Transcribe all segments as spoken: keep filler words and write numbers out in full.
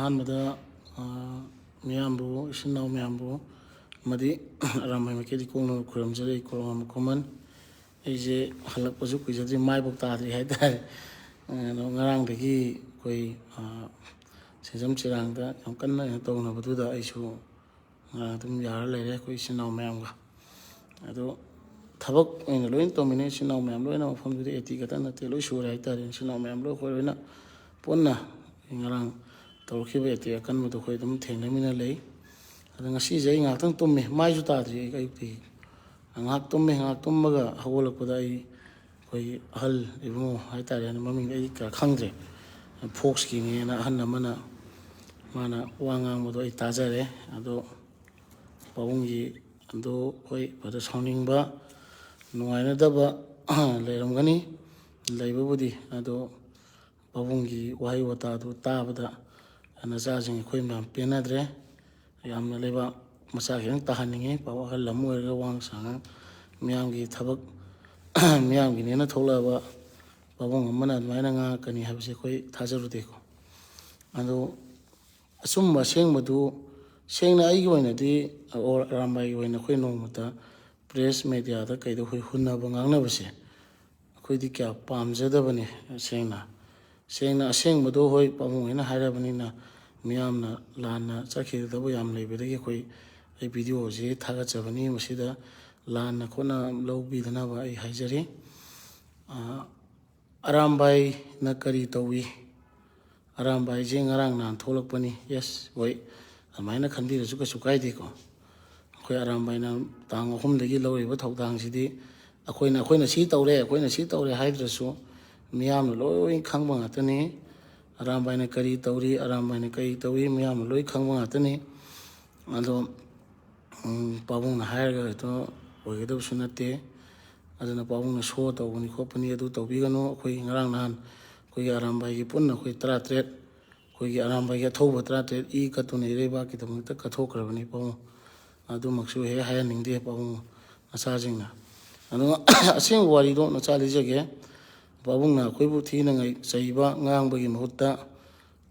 ꯑꯍꯥꯟꯕꯗ, ꯑ, ꯃꯤꯌꯥꯝꯕꯨ, ꯏꯆꯤꯟ ꯏꯅꯥꯎ ꯃꯌꯥꯝꯕꯨ ꯑꯃꯗꯤ ꯑꯔꯥꯝꯕꯥꯏ ꯃꯥꯏꯀꯩꯗꯒꯤ ꯀꯣꯛꯅꯕ ꯈꯨꯔꯨꯝꯖꯔꯤ꯫ ꯀꯣꯔꯣꯅꯥ ꯃꯈꯨꯃꯟ꯫ ꯑꯩꯁꯦ ꯍꯜꯂꯛꯄꯁꯨ ꯀꯨꯏꯖꯗ꯭ꯔꯤ, ꯃꯥꯏꯐꯥꯎ ꯇꯥꯗ꯭ꯔꯤ ꯍꯥꯏꯇꯥꯔꯦ꯫ ꯑꯗꯣ ꯉꯔꯥꯡꯗꯒꯤ ꯑꯩꯈꯣꯏ, ꯑ, ꯁꯦꯟꯖꯝ ꯆꯤꯔꯥꯡꯗ ꯌꯥꯝ ꯀꯟꯅ ꯀꯩꯅꯣ ꯇꯧꯅꯕꯗꯨꯗ ꯑꯩꯁꯨ, ꯑ, ꯑꯗꯨꯝ ꯌꯥꯔ ꯂꯩꯔꯦ ꯑꯩꯈꯣꯏ ꯏꯆꯤꯟ ꯏꯅꯥꯎ ꯃꯌꯥꯝꯒ꯫ ꯑꯗꯣ ꯊꯕꯛ ꯑꯣꯏꯅ ꯂꯣꯏꯅ ꯇꯧꯃꯤꯟꯅꯩ ꯏꯆꯤꯟ ꯏꯅꯥꯎ ꯃꯌꯥꯝ ꯂꯣꯏꯅ, ꯃꯐꯝꯗꯨꯗ ꯑꯦ ꯇꯤ ꯈꯛꯇ ꯅꯠꯇꯦ, ꯂꯣꯏ ꯁꯨꯔꯦ ꯍꯥꯏꯇꯥꯔꯦ꯫ ꯏꯆꯤꯟ ꯏꯅꯥꯎ ꯃꯌꯥꯝ ꯂꯣꯏ ꯑꯩꯈꯣꯏ ꯂꯣꯏꯅ ꯄꯨꯟꯅ ꯉꯔꯥꯡ ꯇꯧꯔꯛꯈꯤꯕ ꯑꯦ ꯇꯤ ꯑꯀꯟꯕꯗꯣ ꯑꯩꯈꯣꯏ ꯑꯗꯨꯝ ꯊꯦꯡꯅꯃꯤꯟꯅ ꯂꯩ꯫ ꯑꯗꯣ ꯉꯁꯤꯁꯦ ꯑꯩ ꯉꯥꯏꯍꯥꯛꯇꯪ ꯇꯨꯝꯃꯤ, ꯃꯥꯏꯁꯨ ꯇꯥꯗ꯭ꯔꯤ ꯑꯩ ꯑꯌꯨꯛꯇꯒꯤ꯫ ꯉꯥꯏꯍꯥꯛ ꯇꯨꯝꯃꯤ, ꯉꯥꯏꯍꯥꯛ ꯇꯨꯝꯃꯒ ꯍꯧꯒꯠꯂꯛꯄꯗ ꯑꯩ ꯑꯩꯈꯣꯏꯒꯤ ꯑꯍꯜ ꯏꯕꯨꯡꯉꯣ ꯍꯥꯏꯇꯥꯔꯦꯅꯦ, ꯃꯃꯤꯡꯗꯤ ꯑꯩ ꯀꯌꯥ ꯈꯪꯗ꯭ꯔꯦ, ꯐꯣꯛꯁꯀꯤꯅꯦꯅ ꯑꯍꯜ ꯑꯃꯅ ꯃꯥꯅ ꯋꯥ ꯉꯥꯡꯕꯗꯣ ꯑꯩ ꯇꯥꯖꯔꯦ꯫ ꯑꯗꯣ ꯄꯥꯕꯨꯡꯒꯤ ꯑꯗꯣ ꯍꯣꯏ ꯐꯖ ꯁꯥꯎꯅꯤꯡꯕ, ꯅꯨꯡꯉꯥꯏꯅꯗꯕ ꯂꯩꯔꯝꯒꯅꯤ, ꯂꯩꯕꯕꯨꯗꯤ꯫ ꯑꯗꯣ ꯄꯥꯕꯨꯡꯒꯤ ꯋꯥꯍꯩ ꯋꯥꯇꯥꯗꯨ ꯇꯥꯕꯗ ꯅꯆꯥꯁꯤꯡ ꯑꯩꯈꯣꯏ ꯃꯌꯥꯝ ꯄꯦꯟꯅꯗ꯭ꯔꯦ꯫ ꯌꯥꯝꯅ ꯂꯩꯕꯥꯛ ꯃꯆꯥ ꯈꯤꯇꯪ ꯇꯥꯍꯟꯅꯤꯡꯉꯤ꯫ ꯄꯥꯕꯨꯡ ꯑꯍꯜ ꯑꯃ ꯑꯣꯏꯔꯒ ꯋꯥꯉꯥꯡ ꯁꯉꯥꯡ, ꯃꯤꯌꯥꯝꯒꯤ ꯊꯕꯛ, ꯃꯤꯌꯥꯝꯒꯤꯅꯦꯅ ꯊꯣꯛꯂꯛꯑꯕ ꯄꯥꯕꯨꯡ ꯑꯃꯅ ꯑꯗꯨꯃꯥꯏꯅ ꯉꯥꯡꯉꯛꯀꯅꯤ ꯍꯥꯏꯕꯁꯦ ꯑꯩꯈꯣꯏ ꯊꯥꯖꯔꯨꯗꯦꯀꯣ꯫ ꯑꯗꯣ ꯑꯆꯨꯝꯕ ꯑꯁꯦꯡꯕꯗꯨ ꯁꯦꯡꯅ ꯑꯩꯒꯤ ꯑꯣꯏꯅꯗꯤ, ꯑꯣꯔ ꯑꯔꯥꯝꯕꯥꯏꯒꯤ ꯑꯣꯏꯅ ꯑꯩꯈꯣꯏ ꯅꯣꯡꯃꯇ ꯄ꯭ꯔꯦꯁ ꯃꯦꯗꯤꯌꯥꯗ ꯀꯩꯗ ꯑꯩꯈꯣꯏ ꯍꯨꯟꯅꯕ ꯉꯥꯡꯅꯕꯁꯦ ꯑꯩꯈꯣꯏꯗꯤ ꯀꯌꯥ ꯄꯥꯝꯖꯗꯕꯅꯤ꯫ ꯁꯦꯡꯅ, ꯁꯦꯡꯅ ꯑꯁꯦꯡꯕꯗꯣ ꯍꯣꯏ ꯄꯥꯕꯨꯡ ꯍꯣꯏꯅ ꯍꯥꯏꯔꯕꯅꯤꯅ ꯃꯤꯌꯥꯝꯅ ꯂꯥꯟꯅ ꯆꯠꯈꯤꯒꯗꯕ ꯌꯥꯝ ꯂꯩꯕꯗꯒꯤ ꯑꯩꯈꯣꯏ, ꯑꯩ ꯚꯤꯗꯤꯑꯣꯁꯤ ꯊꯥꯒꯠꯆꯕꯅꯤ꯫ ꯃꯁꯤꯗ ꯂꯥꯟꯅ ꯈꯣꯠꯅ ꯂꯧꯕꯤꯗꯅꯕ ꯑꯩ ꯍꯥꯏꯖꯔꯤ꯫ ꯑ, ꯑꯔꯥꯝꯕꯥꯏꯅ ꯀꯔꯤ ꯇꯧꯏ? ꯑꯔꯥꯝꯕꯥꯏꯁꯦ ꯉꯔꯥꯡ ꯅꯍꯥꯟ ꯊꯣꯛꯂꯛꯄꯅꯤ꯫ ꯌꯦꯁ, ꯍꯣꯏ, ꯑꯗꯨꯃꯥꯏꯅ ꯈꯟꯕꯤꯔꯁꯨ ꯀꯩꯁꯨ ꯀꯥꯏꯗꯦꯀꯣ꯫ ꯑꯩꯈꯣꯏ ꯑꯔꯥꯝꯕꯥꯏꯅ ꯇꯥꯡ ꯑꯍꯨꯝꯗꯒꯤ ꯂꯧꯔꯤꯕ ꯊꯧꯗꯥꯡꯁꯤꯗꯤ ꯑꯩꯈꯣꯏꯅ, ꯑꯩꯈꯣꯏꯅ ꯁꯤ ꯇꯧꯔꯦ, ꯑꯩꯈꯣꯏꯅ ꯁꯤ ꯇꯧꯔꯦ ꯍꯥꯏꯗ꯭ꯔꯁꯨ ꯃꯤꯌꯥꯝꯅ ꯂꯣꯏ ꯈꯪꯕ ꯉꯥꯛꯇꯅꯤ꯫ ꯑꯔꯥꯝꯕꯥꯏꯅ ꯀꯔꯤ ꯇꯧꯔꯤ, ꯑꯔꯥꯝꯕꯥꯏꯅ ꯀꯔꯤ ꯇꯧꯏ, ꯃꯤꯌꯥꯝꯅ ꯂꯣꯏ ꯈꯪꯕ ꯉꯥꯛꯇꯅꯤ꯫ ꯑꯗꯣ, ꯎꯝ, ꯄꯥꯕꯨꯡꯅ ꯍꯥꯏꯔꯒ ꯍꯦꯛꯇ ꯑꯣꯏꯒꯗꯕꯁꯨ ꯅꯠꯇꯦ꯫ ꯑꯗꯨꯅ ꯄꯥꯕꯨꯡꯅ ꯁꯣ ꯇꯧꯕꯅꯤ ꯈꯣꯠꯄꯅꯤ ꯑꯗꯨ ꯇꯧꯕꯤꯒꯅꯨ꯫ ꯑꯩꯈꯣꯏ ꯉꯔꯥꯡ ꯅꯍꯥꯟ ꯑꯩꯈꯣꯏꯒꯤ ꯑꯔꯥꯝꯕꯥꯏꯒꯤ ꯄꯨꯟꯅ ꯑꯩꯈꯣꯏ ꯇꯔꯥꯇꯔꯦꯠ, ꯑꯩꯈꯣꯏꯒꯤ ꯑꯔꯥꯝꯕꯥꯏꯒꯤ ꯑꯊꯧꯕ ꯇꯔꯥꯇꯔꯦꯠ ꯏ ꯀꯠꯇꯨꯅ ꯏꯔꯩꯕꯥꯛꯀꯤꯗꯃꯛꯇ ꯀꯠꯊꯣꯛꯈ꯭ꯔꯕꯅꯤ ꯄꯥꯕꯨꯡ꯫ ꯑꯗꯨꯃꯛꯁꯨ ꯍꯦꯛ ꯍꯥꯏꯍꯟꯅꯤꯡꯗꯦ ꯄꯥꯕꯨꯡ ꯃꯆꯥꯁꯤꯡꯅ꯫ ꯑꯗꯨꯒ ꯑꯁꯦꯡꯕ ꯋꯥꯔꯤꯗꯣ ꯃꯆꯥ ꯂꯤꯖꯒꯦ꯫ ꯄꯥꯕꯨꯡꯅ ꯑꯩꯈꯣꯏꯕꯨ ꯊꯤꯅ ꯉꯩ-, ꯆꯩꯕ ꯉꯥꯡꯕꯒꯤ ꯃꯍꯨꯠꯇ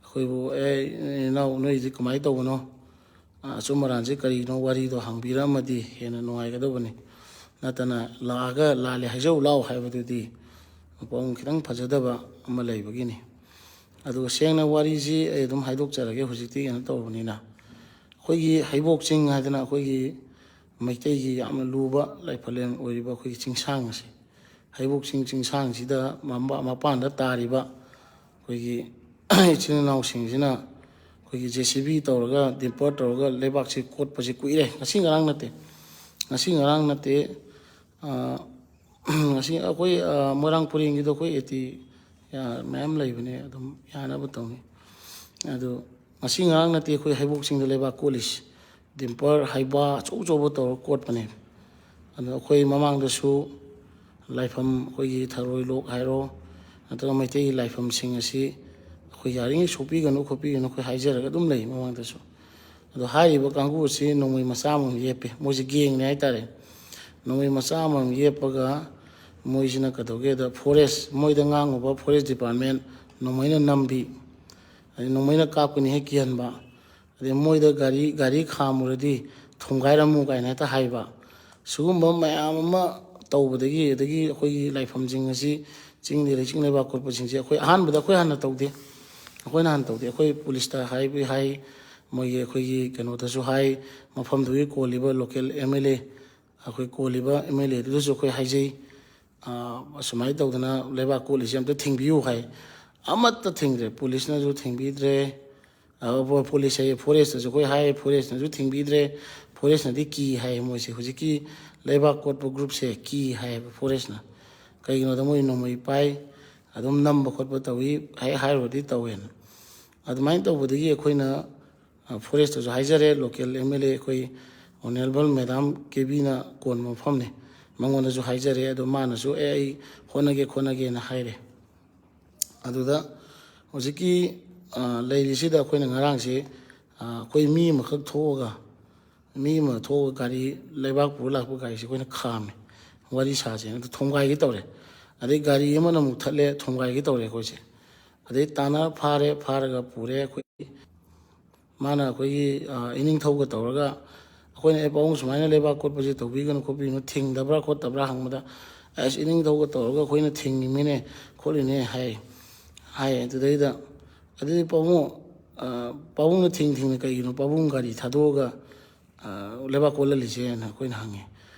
ꯑꯩꯈꯣꯏꯕꯨ "ꯑꯦ, ꯏꯅꯥꯎ, ꯅꯣꯏꯗꯤ ꯀꯃꯥꯏꯅ ꯇꯧꯕꯅꯣ? ꯑꯆꯨꯝ ꯑꯔꯥꯟꯁꯤ ꯀꯔꯤꯅꯣ?" ꯋꯥꯔꯤꯗꯣ ꯍꯪꯕꯤꯔꯛꯑꯝꯃꯗꯤ ꯍꯦꯟꯅ ꯅꯨꯡꯉꯥꯏꯒꯗꯧꯕꯅꯤ꯫ ꯅꯠꯇꯅ ꯂꯥꯛꯑꯒ "ꯂꯥꯜꯂꯦ ꯍꯥꯏꯖꯧ ꯂꯥꯎ" ꯍꯥꯏꯕꯗꯨꯗꯤ ꯃꯑꯣꯡ ꯈꯤꯇꯪ ꯐꯖꯗꯕ ꯑꯃ ꯂꯩꯕꯒꯤꯅꯤ꯫ ꯑꯗꯨꯒ ꯁꯦꯡꯅ ꯋꯥꯔꯤꯁꯤ ꯑꯩ ꯑꯗꯨꯝ ꯍꯥꯏꯗꯣꯛꯆꯔꯒꯦ, ꯍꯧꯖꯤꯛꯇꯤ ꯀꯩꯅꯣ ꯇꯧꯔꯕꯅꯤꯅ꯫ ꯑꯩꯈꯣꯏꯒꯤ ꯍꯩꯕꯣꯛ ꯆꯤꯡ ꯍꯥꯏꯗꯅ ꯑꯩꯈꯣꯏꯒꯤ ꯃꯩꯇꯩꯒꯤ ꯌꯥꯝꯅ ꯂꯨꯕ ꯂꯥꯏꯐꯝꯂꯦꯟ ꯑꯣꯏꯔꯤꯕ ꯑꯩꯈꯣꯏꯒꯤ ꯆꯤꯡꯁꯥꯡ ꯑꯁꯤ, ꯍꯩꯕꯣꯛ ꯆꯤꯡ ꯆꯤꯡꯁꯥꯡꯁꯤꯗ ꯃꯄꯥꯟꯗ ꯇꯥꯔꯤꯕ ꯑꯩꯈꯣꯏꯒꯤ ꯏꯆꯤꯜ ꯏꯅꯥꯎꯁꯤꯡꯁꯤꯅ ꯑꯩꯈꯣꯏꯒꯤ ꯖꯦ ꯁꯤ ꯕꯤ ꯇꯧꯔꯒ, ꯗꯤꯝꯄꯔ ꯇꯧꯔꯒ ꯂꯩꯕꯥꯛꯁꯤ ꯀꯣꯠꯄꯁꯤ ꯀꯨꯏꯔꯦ꯫ ꯉꯁꯤ ꯉꯔꯥꯡ ꯅꯠꯇꯦ, ꯉꯁꯤ ꯉꯔꯥꯡ ꯅꯠꯇꯦ꯫ ꯉꯁꯤ ꯑꯩꯈꯣꯏ ꯃꯣꯏꯔꯥꯡ ꯄꯨꯔꯦꯟꯒꯤꯗꯣ ꯑꯩꯈꯣꯏ ꯑꯦ ꯇꯤ ꯃꯌꯥꯝ ꯂꯩꯕꯅꯦ, ꯑꯗꯨꯝ ꯌꯥꯅꯕ ꯇꯧꯅꯤ꯫ ꯑꯗꯨ ꯉꯁꯤ ꯉꯔꯥꯡ ꯅꯠꯇꯦ ꯑꯩꯈꯣꯏ ꯍꯩꯕꯣꯛ ꯆꯤꯡꯗ ꯂꯩꯕꯥꯛ ꯀꯣꯠꯂꯤꯁꯤ꯫ ꯗꯤꯝꯄꯔ, ꯍꯩꯕꯥ ꯑꯆꯧ ꯑꯆꯧꯕ ꯇꯧꯔꯒ ꯀꯣꯠꯄꯅꯦ꯫ ꯑꯗꯣ ꯑꯩꯈꯣꯏ ꯃꯃꯥꯡꯗꯁꯨ ꯂꯥꯏꯐꯝ, ꯑꯩꯈꯣꯏꯒꯤ ꯊꯔꯣꯏ ꯂꯣꯛ ꯍꯥꯏꯔꯣ, ꯅꯠꯇ꯭ꯔꯒ ꯃꯩꯇꯩꯒꯤ ꯂꯥꯏꯐꯝꯁꯤꯡ ꯑꯁꯤ ꯑꯩꯈꯣꯏ ꯌꯥꯔꯤꯉꯩ ꯁꯣꯛꯄꯤꯒꯅꯨ ꯈꯣꯠꯄꯤꯒꯅꯨ ꯑꯩꯈꯣꯏ ꯍꯥꯏꯖꯔꯒ ꯑꯗꯨꯝ ꯂꯩ ꯃꯃꯥꯡꯗꯁꯨ꯫ ꯑꯗꯣ ꯍꯥꯏꯔꯤꯕ ꯀꯥꯡꯕꯨ ꯑꯁꯤ ꯅꯣꯡꯃꯩ ꯃꯆꯥ ꯑꯃꯃꯝ ꯌꯦꯞꯄꯦ꯫ ꯃꯣꯏꯁꯦ ꯒꯦꯡꯅꯦ ꯍꯥꯏꯇꯥꯔꯦ꯫ ꯅꯣꯡꯃꯩ ꯃꯆꯥ ꯑꯃꯃꯝ ꯌꯦꯞꯄꯒ ꯃꯣꯏꯁꯤꯅ ꯀꯩꯗꯧꯒꯦꯗ, ꯐꯣꯔꯦꯁ, ꯃꯣꯏꯗ ꯉꯥꯡꯉꯨꯕ ꯐꯣꯔꯦꯁ ꯗꯤꯄꯥꯔꯠꯃꯦꯟ ꯅꯣꯡꯃꯩꯅ ꯅꯝꯕꯤ, ꯑꯗꯩ ꯅꯣꯡꯃꯩꯅ ꯀꯥꯞꯀꯅꯤ ꯍꯦꯛ ꯀꯤꯍꯟꯕ, ꯑꯗꯩ ꯃꯣꯏꯗ ꯒꯥꯔꯤ, ꯒꯥꯔꯤ ꯈꯥꯝꯃꯨꯔꯗꯤ "ꯊꯣꯝꯒꯥꯏꯔꯝꯃꯨ" ꯀꯥꯏꯅ ꯍꯦꯛꯇ ꯍꯥꯏꯕ꯫ ꯁꯤꯒꯨꯝꯕ ꯃꯌꯥꯝ ꯑꯃ ꯇꯧꯕꯗꯒꯤ, ꯑꯗꯒꯤ ꯑꯩꯈꯣꯏꯒꯤ ꯂꯥꯏꯐꯝꯁꯤꯡ ꯑꯁꯤ, ꯆꯤꯡꯗ ꯂꯩ, ꯆꯤꯡ ꯂꯩꯕꯥꯛ ꯀꯣꯠꯄꯁꯤꯡꯁꯦ ꯑꯩꯈꯣꯏ ꯑꯍꯥꯟꯕꯗ ꯑꯩꯈꯣꯏ ꯍꯥꯟꯅ ꯇꯧꯗꯦ꯫ ꯑꯩꯈꯣꯏꯅ ꯍꯥꯟꯅ ꯇꯧꯗꯦ꯫ ꯑꯩꯈꯣꯏ ꯄꯨꯂꯤꯁꯇ ꯍꯥꯏꯕ ꯍꯥꯏ, ꯃꯣꯏꯒꯤ ꯑꯩꯈꯣꯏꯒꯤ ꯀꯩꯅꯣꯗꯁꯨ ꯍꯥꯏ, ꯃꯐꯝꯗꯨꯒꯤ ꯀꯣꯜꯂꯤꯕ ꯂꯣꯀꯦꯜ ꯑꯦꯝ ꯑꯦꯜ ꯑꯦ, ꯑꯩꯈꯣꯏ ꯀꯣꯜꯂꯤꯕ ꯑꯦꯝ ꯑꯦꯜ ꯑꯦꯗꯨꯗꯁꯨ ꯑꯩꯈꯣꯏ ꯍꯥꯏꯖꯩ꯫ "ꯑꯁꯨꯃꯥꯏꯅ ꯇꯧꯗꯅ ꯂꯩꯕꯥꯛ ꯀꯣꯠꯂꯤꯁꯦ ꯑꯝꯇ ꯊꯤꯡꯕꯤꯌꯨ" ꯍꯥꯏ꯫ ꯑꯃꯠꯇ ꯊꯤꯡꯗ꯭ꯔꯦ, ꯄꯨꯂꯤꯁꯅꯁꯨ ꯊꯤꯡꯕꯤꯗ꯭ꯔꯦ꯫ ꯐꯣꯔꯦꯁꯇꯁꯨ ꯑꯩꯈꯣꯏ ꯍꯥꯏ, ꯐꯣꯔꯦꯁꯅꯁꯨ ꯊꯤꯡꯕꯤꯗ꯭ꯔꯦ꯫ ꯐꯣꯔꯦꯁꯅꯗꯤ ꯀꯤ ꯍꯥꯏ, ꯃꯣꯏꯁꯦ ꯍꯧꯖꯤꯛꯀꯤ ꯂꯩꯕꯥꯛ ꯀꯣꯠꯄ ꯒ꯭ꯔꯨꯞꯁꯦ ꯀꯤ ꯍꯥꯏꯌꯦꯕ ꯐꯣꯔꯦꯁꯅ꯫ ꯀꯩꯒꯤꯅꯣꯗ ꯃꯣꯏ ꯅꯣꯡꯃꯩ ꯄꯥꯏ, ꯑꯗꯨꯝ ꯅꯝꯕ ꯈꯣꯠꯄ ꯇꯧꯏ, ꯍꯦꯛ ꯍꯥꯏꯔꯨꯔꯗꯤ ꯇꯧꯋꯦꯅ꯫ ꯑꯗꯨꯃꯥꯏꯅ ꯇꯧꯕꯗꯒꯤ ꯑꯩꯈꯣꯏꯅ ꯐꯣꯔꯦꯁꯇꯁꯨ ꯍꯥꯏꯖꯔꯦ, ꯂꯣꯀꯦꯜ ꯑꯦꯝ ꯑꯦꯜ ꯑꯦ ꯑꯩꯈꯣꯏ ꯑꯣꯅꯔꯦꯕꯜ ꯃꯦꯗꯥꯝ ꯀꯦꯕꯤꯅ ꯀꯣꯟꯕ ꯃꯐꯝꯅꯤ, ꯃꯉꯣꯟꯗꯁꯨ ꯍꯥꯏꯖꯔꯦ꯫ ꯑꯗꯣ ꯃꯥꯅꯁꯨ "ꯑꯦ, ꯑꯩ ꯍꯣꯠꯅꯒꯦ ꯈꯣꯠꯅꯒꯦꯅ" ꯍꯥꯏꯔꯦ꯫ ꯑꯗꯨꯗ ꯍꯧꯖꯤꯛꯀꯤ ꯂꯩꯔꯤꯁꯤꯗ ꯑꯩꯈꯣꯏꯅ ꯉꯔꯥꯡꯁꯦ ꯑꯩꯈꯣꯏ ꯃꯤ ꯑꯃꯈꯛ ꯊꯣꯛꯑꯒ, ꯃꯤ ꯑꯃ ꯊꯣꯛꯑꯒ ꯒꯥꯔꯤ, ꯂꯩꯕꯥꯛ ꯄꯨꯔ ꯂꯥꯛꯄ ꯒꯥꯔꯤꯁꯦ ꯑꯩꯈꯣꯏꯅ ꯈꯥꯝꯃꯦ, ꯋꯥꯔꯤ ꯁꯥꯁꯦꯅ꯫ ꯑꯗꯨ ꯊꯣꯝꯒꯥꯏꯒꯦ ꯇꯧꯔꯦ꯫ ꯑꯗꯩ ꯒꯥꯔꯤ ꯑꯃꯅ ꯑꯃꯨꯛ ꯊꯠꯂꯦ, ꯊꯣꯝꯒꯥꯏꯒꯦ ꯇꯧꯔꯦ ꯑꯩꯈꯣꯏꯁꯦ꯫ ꯑꯗꯩ ꯇꯥꯟꯅ ꯐꯥꯔꯦ, ꯐꯥꯔꯒ ꯄꯨꯔꯦ꯫ ꯑꯩꯈꯣꯏ ꯃꯥꯅ ꯑꯩꯈꯣꯏꯒꯤ, ꯑ, ꯏꯅꯤꯡꯊꯧꯒ ꯇꯧꯔꯒ ꯑꯩꯈꯣꯏꯅ, "ꯑꯦ, ꯄꯥꯕꯨꯡ ꯁꯨꯃꯥꯏꯅ ꯂꯩꯕꯥꯛ ꯀꯣꯠꯄꯁꯦ ꯇꯧꯕꯤꯒꯅꯨ ꯈꯣꯠꯄꯤꯒꯅꯨ, ꯊꯤꯡꯗꯕ꯭ꯔꯥ ꯈꯣꯠꯇꯕ꯭ꯔꯥ?" ꯍꯪꯕꯗ, "ꯑꯁ, ꯏꯅꯤꯡꯊꯧꯒ ꯇꯧꯔꯒ ꯑꯩꯈꯣꯏꯅ ꯊꯤꯡꯉꯤꯃꯤꯅꯦ ꯈꯣꯠꯂꯤꯅꯦ" ꯍꯥꯏ꯫ ꯍꯥꯏ꯫ ꯑꯗꯨꯗꯩꯗ, "ꯑꯗꯨꯗꯤ ꯄꯥꯕꯨꯡ, ꯑ, ꯄꯥꯕꯨꯡꯅ ꯊꯤꯡ ꯊꯤꯡꯅ ꯀꯩꯒꯤꯅꯣ ꯄꯥꯕꯨꯡ ꯒꯥꯔꯤ ꯊꯥꯗꯣꯛꯑꯒ, ꯑ, ꯂꯩꯕꯥꯛ ꯀꯣꯠꯍꯜꯂꯤꯁꯦꯅ?" ꯑꯩꯈꯣꯏꯅ ꯍꯪꯉꯦ꯫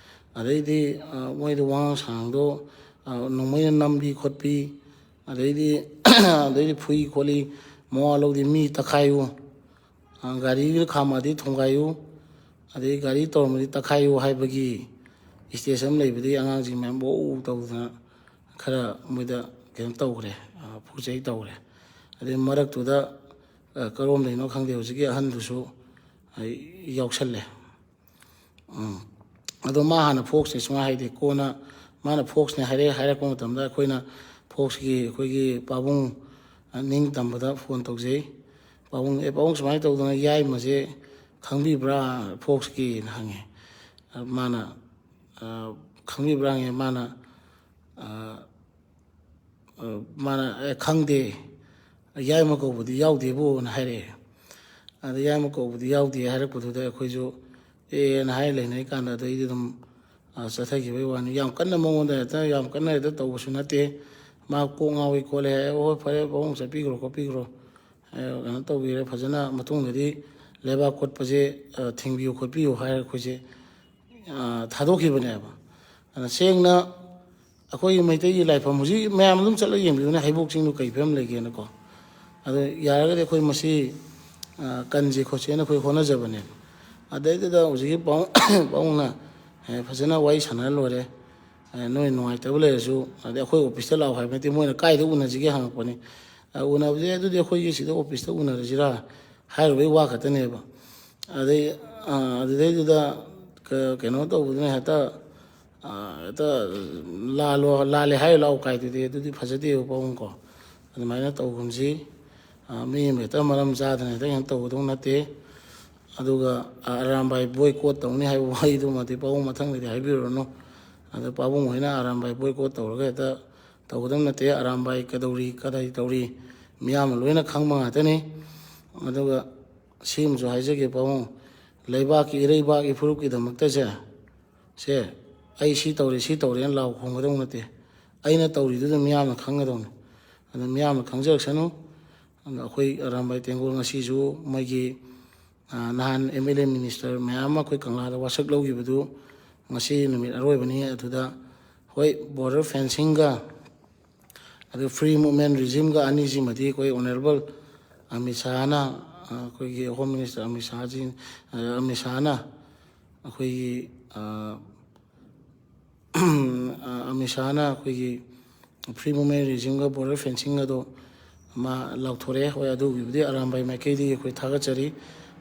ꯑꯗꯩꯗꯤ, ꯑ, ꯃꯣꯏꯗ ꯋꯥꯉꯥꯡ ꯁꯉꯥꯡꯗꯣ, ꯑ, ꯅꯣꯡꯃꯩꯅ ꯅꯝꯕꯤ ꯈꯣꯠꯄꯤ, ꯑꯗꯩꯗꯤ, ꯑꯗꯩꯗꯤ ꯐꯨꯏ ꯈꯣꯠꯂꯤ, ꯃꯋꯥ ꯂꯧꯗꯦ, ꯃꯤ ꯇꯛꯈꯥꯏꯌꯨ, ꯑ, ꯒꯥꯔꯤꯒ ꯈꯥꯝꯃꯛꯑꯗꯤ ꯊꯣꯝꯒꯥꯏꯌꯨ, ꯑꯗꯩ ꯒꯥꯔꯤ ꯇꯧꯔꯝꯃꯗꯤ ꯇꯛꯈꯥꯏꯌꯨ ꯍꯥꯏꯕꯒꯤ ꯏꯁꯇꯦꯖ ꯑꯃ ꯂꯩꯕꯗꯒꯤ ꯑꯉꯥꯡꯁꯤꯡ ꯃꯌꯥꯝ ꯋꯧ ꯇꯧꯗꯅ ꯈꯔ ꯃꯣꯏꯗ ꯀꯩꯅꯣ ꯇꯧꯈ꯭ꯔꯦ, ꯑ, ꯐꯨ ꯆꯩ ꯇꯧꯈ꯭ꯔꯦ꯫ ꯑꯗꯩ ꯃꯔꯛꯇꯨꯗ, ꯑ, ꯀꯔꯣꯝꯗꯩꯅꯣ ꯈꯪꯗꯦ, ꯍꯧꯖꯤꯛꯀꯤ ꯑꯍꯟꯗꯨꯁꯨ, ꯑ, ꯌꯥꯎꯁꯜꯂꯦ꯫ ꯎꯝ꯫ ꯑꯗꯣ ꯃꯥ ꯍꯥꯟꯅ ꯐꯣꯛꯁꯅꯦ ꯁꯨꯡꯍꯥꯏ ꯍꯥꯏꯗꯦ꯫ ꯀꯣꯟꯅ ꯃꯥꯅ ꯐꯣꯛꯁꯅꯦ ꯍꯥꯏꯔꯦ, ꯍꯥꯏꯔꯛꯄ ꯃꯇꯝꯗ ꯑꯩꯈꯣꯏꯅ ꯐꯣꯛꯁꯀꯤ ꯑꯩꯈꯣꯏꯒꯤ ꯄꯥꯕꯨꯡ, ꯑ, ꯅꯤꯡ ꯇꯝꯕꯗ ꯐꯣꯟ ꯇꯧꯖꯩ꯫ "ꯄꯥꯕꯨꯡ, ꯑꯦ, ꯄꯥꯕꯨꯡ ꯁꯨꯃꯥꯏꯅ ꯇꯧꯗꯅ ꯌꯥꯏꯃꯁꯦ ꯈꯪꯕꯤꯕ꯭ꯔꯥ ꯐꯣꯛꯁꯀꯤꯅ?" ꯍꯪꯉꯦ꯫ ꯑ, ꯃꯥꯅ, ꯑ, "ꯈꯪꯕꯤꯕ꯭ꯔꯥ?" ꯍꯪꯉꯦ꯫ ꯃꯥꯅ, ꯑ, ꯑ, ꯃꯥꯅ, "ꯑꯦ, ꯈꯪꯗꯦ, ꯌꯥꯏꯃ ꯀꯧꯕꯗꯤ ꯌꯥꯎꯗꯦꯕꯨꯅ" ꯍꯥꯏꯔꯛꯑꯦ꯫ ꯑꯗ ꯌꯥꯏꯃ ꯀꯧꯕꯗꯤ ꯌꯥꯎꯗꯦ ꯍꯥꯏꯔꯛꯄꯗꯨꯗ ꯑꯩꯈꯣꯏꯁꯨ ꯑꯦꯅ ꯍꯥꯏꯔ ꯂꯩꯅꯔꯤ ꯀꯥꯟꯗ ꯑꯗꯩꯗꯤ ꯑꯗꯨꯝ, ꯑ, ꯆꯠꯊꯈꯤꯕꯒꯤ ꯋꯥꯅꯤ꯫ ꯌꯥꯝ ꯀꯟꯅ ꯃꯉꯣꯟꯗ ꯍꯦꯛꯇ, ꯌꯥꯝ ꯀꯟꯅ ꯍꯦꯛꯇ ꯇꯧꯕꯁꯨ ꯅꯠꯇꯦ꯫ ꯃꯥ ꯀꯣꯛ ꯉꯥꯎꯏ ꯈꯣꯠꯂꯦ ꯍꯥꯏ, "ꯑꯣ, ꯍꯣꯏ, ꯐꯔꯦ, ꯄꯥꯕꯨꯡ ꯆꯠꯄꯤꯈ꯭ꯔꯣ ꯈꯣꯠꯄꯤꯈ꯭ꯔꯣ, ꯑ, ꯀꯩꯅꯣ ꯇꯧꯕꯤꯔꯦ, ꯐꯖꯅ ꯃꯇꯨꯡꯗꯗꯤ ꯂꯩꯕꯥꯛ ꯀꯣꯠꯄꯁꯦ, ꯑ, ꯊꯤꯡꯕꯤꯌꯨ ꯈꯣꯠꯄꯤꯌꯨ" ꯍꯥꯏꯔꯒ ꯑꯩꯈꯣꯏꯁꯦ, ꯑ, ꯊꯥꯗꯣꯛꯈꯤꯕꯅꯦꯕ꯫ ꯑꯗ ꯁꯦꯡꯅ ꯑꯩꯈꯣꯏꯒꯤ ꯃꯩꯇꯩꯒꯤ ꯂꯥꯏꯐꯝ ꯍꯧꯖꯤꯛ ꯃꯌꯥꯝ ꯑꯗꯨꯝ ꯆꯠꯂꯒ ꯌꯦꯡꯕꯤꯌꯨꯅꯦ, ꯍꯩꯕꯣꯛ ꯆꯤꯡꯗꯨ ꯀꯩ ꯐꯤꯕꯝ ꯂꯩꯒꯦꯅꯀꯣ꯫ ꯑꯗꯣ ꯌꯥꯔꯒꯗꯤ ꯑꯩꯈꯣꯏ ꯃꯁꯤ, ꯑ, ꯀꯟꯁꯤ ꯈꯣꯠꯁꯦꯅ ꯑꯩꯈꯣꯏ ꯍꯣꯠꯅꯖꯕꯅꯦꯕ꯫ ꯑꯗꯩꯗꯨꯗ ꯍꯧꯖꯤꯛꯀꯤ ꯄꯥꯎ-, ꯄꯥꯕꯨꯡꯅ, ꯑꯦ, ꯐꯖꯅ ꯋꯥꯔꯤ ꯁꯥꯟꯅꯔ ꯂꯣꯏꯔꯦ, ꯑꯦ, ꯅꯣꯏ ꯅꯨꯡꯉꯥꯏꯇꯕ ꯂꯩꯔꯁꯨ, ꯑꯗꯩ ꯑꯩꯈꯣꯏ ꯑꯣꯐꯤꯁꯇ ꯂꯥꯛꯑꯣ ꯍꯥꯏꯕ ꯅꯠꯇꯦ, ꯃꯣꯏꯅ ꯀꯥꯏꯗ ꯎꯅꯁꯤꯒꯦ ꯍꯪꯉꯛꯄꯅꯤ꯫ ꯑ, ꯎꯅꯕꯁꯦ, "ꯑꯗꯨꯗꯤ ꯑꯩꯈꯣꯏꯒꯤ ꯁꯤꯗ ꯑꯣꯐꯤꯁꯇ ꯎꯅꯔꯁꯤꯔꯥ?" ꯍꯥꯏꯔꯨꯕꯩ ꯋꯥ ꯈꯛꯇꯅꯦꯕ꯫ ꯑꯗꯩ, ꯑ, ꯑꯗꯨꯗꯩꯗꯨꯗ ꯀ-, ꯀꯩꯅꯣ ꯇꯧꯕꯗꯨꯅ ꯍꯦꯛꯇ, ꯑ, ꯍꯦꯛꯇ ꯂꯥꯜꯂꯣ, ꯂꯥꯜꯂꯦ ꯍꯥꯏꯔ ꯂꯥꯛꯑꯣ ꯀꯥꯏꯗꯨꯗꯤ, ꯑꯗꯨꯗꯤ ꯐꯖꯗꯦꯕ ꯄꯥꯕꯨꯡꯀꯣ꯫ ꯑꯗꯨꯃꯥꯏꯅ ꯇꯧꯒꯨꯝꯁꯤ꯫ ꯑ, ꯃꯤ ꯑꯃ ꯍꯦꯛꯇ ꯃꯔꯝ ꯆꯥꯗꯅ ꯍꯦꯛꯇ ꯀꯩꯅꯣ ꯇꯧꯒꯗꯧ ꯅꯠꯇꯦ꯫ ꯑꯗꯨꯒ, ꯑ, ꯑꯔꯥꯝꯕꯥꯏ ꯕꯣꯏꯀꯣꯠ ꯇꯧꯅꯤ ꯍꯥꯏꯕ ꯋꯥꯍꯩꯗꯨꯃꯗꯤ ꯄꯥꯕꯨꯡ ꯃꯊꯪꯗꯗꯤ ꯍꯥꯏꯕꯤꯔꯨꯔꯅꯨ꯫ ꯑꯗ ꯄꯥꯕꯨꯡ ꯍꯣꯏꯅ ꯑꯔꯥꯝꯕꯥꯏ ꯕꯣꯏꯀꯣꯠ ꯇꯧꯔꯒ ꯍꯦꯛꯇ ꯇꯧꯒꯗꯕ ꯅꯠꯇꯦ꯫ ꯑꯔꯥꯝꯕꯥꯏ ꯀꯩꯗꯧꯔꯤ, ꯀꯗꯥꯏ ꯇꯧꯔꯤ, ꯃꯤꯌꯥꯝꯅ ꯂꯣꯏꯅ ꯈꯪꯕ ꯉꯥꯛꯇꯅꯤ꯫ ꯑꯗꯨꯒ ꯁꯤꯃꯁꯨ ꯍꯥꯏꯖꯒꯦ ꯄꯥꯕꯨꯡ, ꯂꯩꯕꯥꯛꯀꯤ ꯏꯔꯩꯕꯥꯛ ꯏꯐꯨꯔꯨꯞꯀꯤꯗꯃꯛꯇꯁꯦ, ꯁꯦ, ꯑꯩ ꯁꯤ ꯇꯧꯔꯦ, ꯁꯤ ꯇꯧꯔꯦꯅ ꯂꯥꯎ ꯈꯣꯡꯒꯗꯧ ꯅꯠꯇꯦ꯫ ꯑꯩꯅ ꯇꯧꯔꯤꯗꯨꯗ ꯃꯤꯌꯥꯝꯅ ꯈꯪꯒꯗꯧꯅꯤ꯫ ꯑꯗꯨ ꯃꯤꯌꯥꯝꯅ ꯈꯪꯖꯔꯛꯁꯅꯨ꯫ ꯑꯗꯣ ꯑꯩꯈꯣꯏ ꯑꯔꯥꯝꯕꯥꯏ ꯇꯦꯡꯒꯣꯜ ꯉꯁꯤꯁꯨ ꯃꯣꯏꯒꯤ, ꯑ, ꯅꯍꯥꯟ ꯑꯦꯝ ꯑꯦꯜ ꯑꯦ ꯃꯤꯅꯤꯁꯇꯔ ꯃꯌꯥꯝ ꯑꯃ ꯑꯩꯈꯣꯏ ꯀꯪꯂꯥꯗ ꯋꯥꯁꯛ ꯂꯧꯈꯤꯕꯗꯨ ꯉꯁꯤ ꯅꯨꯃꯤꯠ ꯑꯔꯣꯏꯕꯅꯤ꯫ ꯑꯗꯨꯗ ꯍꯣꯏ, ꯕꯣꯔꯗꯔ ꯐꯦꯟꯁꯤꯡꯒ ꯑꯗꯨ ꯐ꯭ꯔꯤ ꯃꯨꯞꯃꯦꯟ ꯔꯤꯖꯤꯝꯒ ꯑꯅꯤꯁꯤꯃꯗꯤ ꯑꯩꯈꯣꯏ ꯑꯣꯅꯔꯦꯕꯜ ꯑꯃꯤꯠ ꯁꯥꯍꯅ, ꯑ, ꯑꯩꯈꯣꯏꯒꯤ ꯍꯣꯝ ꯃꯤꯅꯤꯁꯇꯔ ꯑꯃꯤꯠ ꯁꯥꯍꯖꯤ, ꯑ, ꯑꯃꯤꯠ ꯁꯥꯍꯅ ꯑꯩꯈꯣꯏꯒꯤ, ꯑ, ꯑ, ꯑꯃꯤꯠ ꯁꯥꯍꯅ ꯑꯩꯈꯣꯏꯒꯤ ꯐ꯭ꯔꯤ ꯃꯨꯞꯃꯦꯟ ꯔꯤꯖꯤꯝꯒ ꯕꯣꯔꯗꯔ ꯐꯦꯟꯁꯤꯡ ꯑꯗꯣ ꯃꯥ ꯂꯥꯎꯊꯣꯔꯛꯑꯦ꯫ ꯍꯣꯏ, ꯑꯗꯨꯒꯤꯕꯨꯗꯤ ꯑꯔꯥꯝꯕꯥꯏ ꯃꯥꯏꯀꯩꯗꯒꯤ ꯑꯩꯈꯣꯏ ꯊꯥꯒꯠꯆꯔꯤ꯫